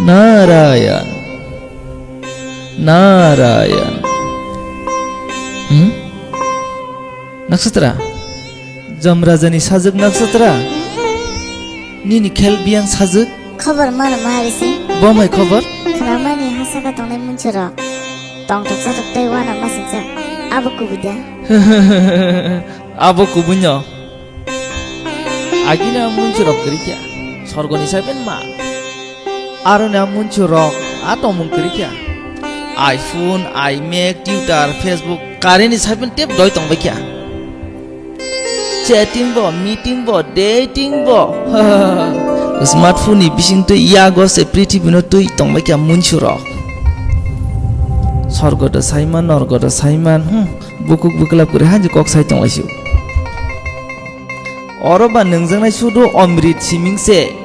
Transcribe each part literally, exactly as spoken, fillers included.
Narayan. Narayan. Hmm? Naksatra? Jamrajani sajwk Naksatra? Nini khel biyang sajwk? Khobor mano ma risi? Bo mai khobor? Khwnamani hasaka tongnai munchurok. Tongthok satok tei wana masingcha. Abo kubui da? Abo kubui no. Agini a munchurok kwrwi kha, sorgoni saiben ma. Aroni a munchurok a tongmung kwrwi kha. iPhone, iMac, Twitter, Facebook, karini saiben tep doi tongbai kha. Chatting bo, meeting bo, dating bo. Smartphone ni bisingtwi yago se prithibino twi tongbai kha munchurok. Sorgo do saima, norgo do saima, hmm, bukuk buklap kwrwi hanji kok sai tonglaisio. Oro ba nwngjaknai sudu omrit siming se.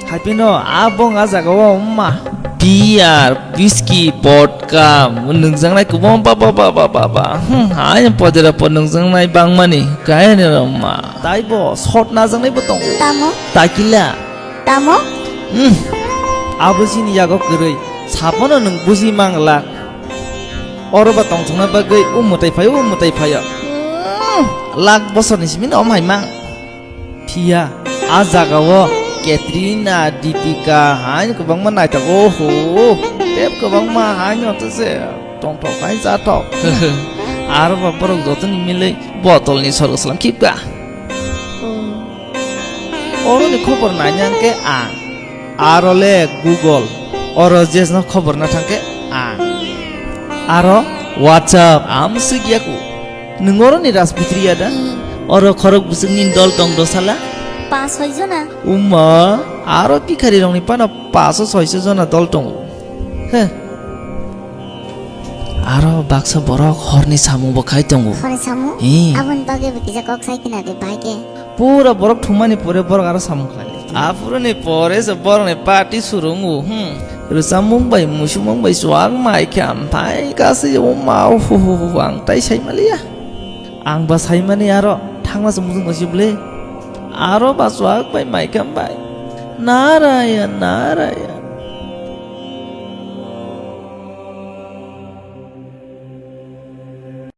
Haipeno a bong a jaga o wngma. Beer, whisky, vodka, nwngjaknai kwbang ba ba ba ba ba ba. Hmm, ayang podera po nwngjaknai bangmani, kaya ni rwma. Taibo sot najaknai bo tongo. Tamo? Takila. Tamo? Hmm. Abo chini yago kwrwi. Sabono nwng buji manglak. Oro ba tongthokna bagwi o mwtai phaio, o mwtai phaio. Hmm. Lak bosorni simi no om hai mang. Phiya, a jaga o Katrina, Deepika, haino kwbangma naithok, oho, tep kwbangma haino to se tongthok hai chathok. Aro ba borok jotoni milwi botolni sorgo slam khibka. Oroni khobor naina hwnkhe ang. Aro le Google, oro jesno khobor na thangkhe ang. Aro WhatsApp, am swigyaku. Nwng oroni Rajputri ya da? Hmm. Oro khorok bwswkni dol tong do sala? Pas soi jona. Uma, aro bikharirokni phano paso soiso jona dol tongo. Heh. Aro baksa borok horni samung bo khai tongo. Horni samung? Ee. Aboni bagwi bo kisa kok sai khna de bai khe. Pura borok thumani pore borok aro samung khlai. Aphuruni pore se borokni party surungo, hmm. Rwchapmung bai, muisumung bai chuak mai khe amphai kasi uma, uhuhuhu, ang tai sai maliya. Ang ba saimani aro thangma se muchung nasi bwle. Aro ba chuak bai mai khe ambai. Narayan, Narayan.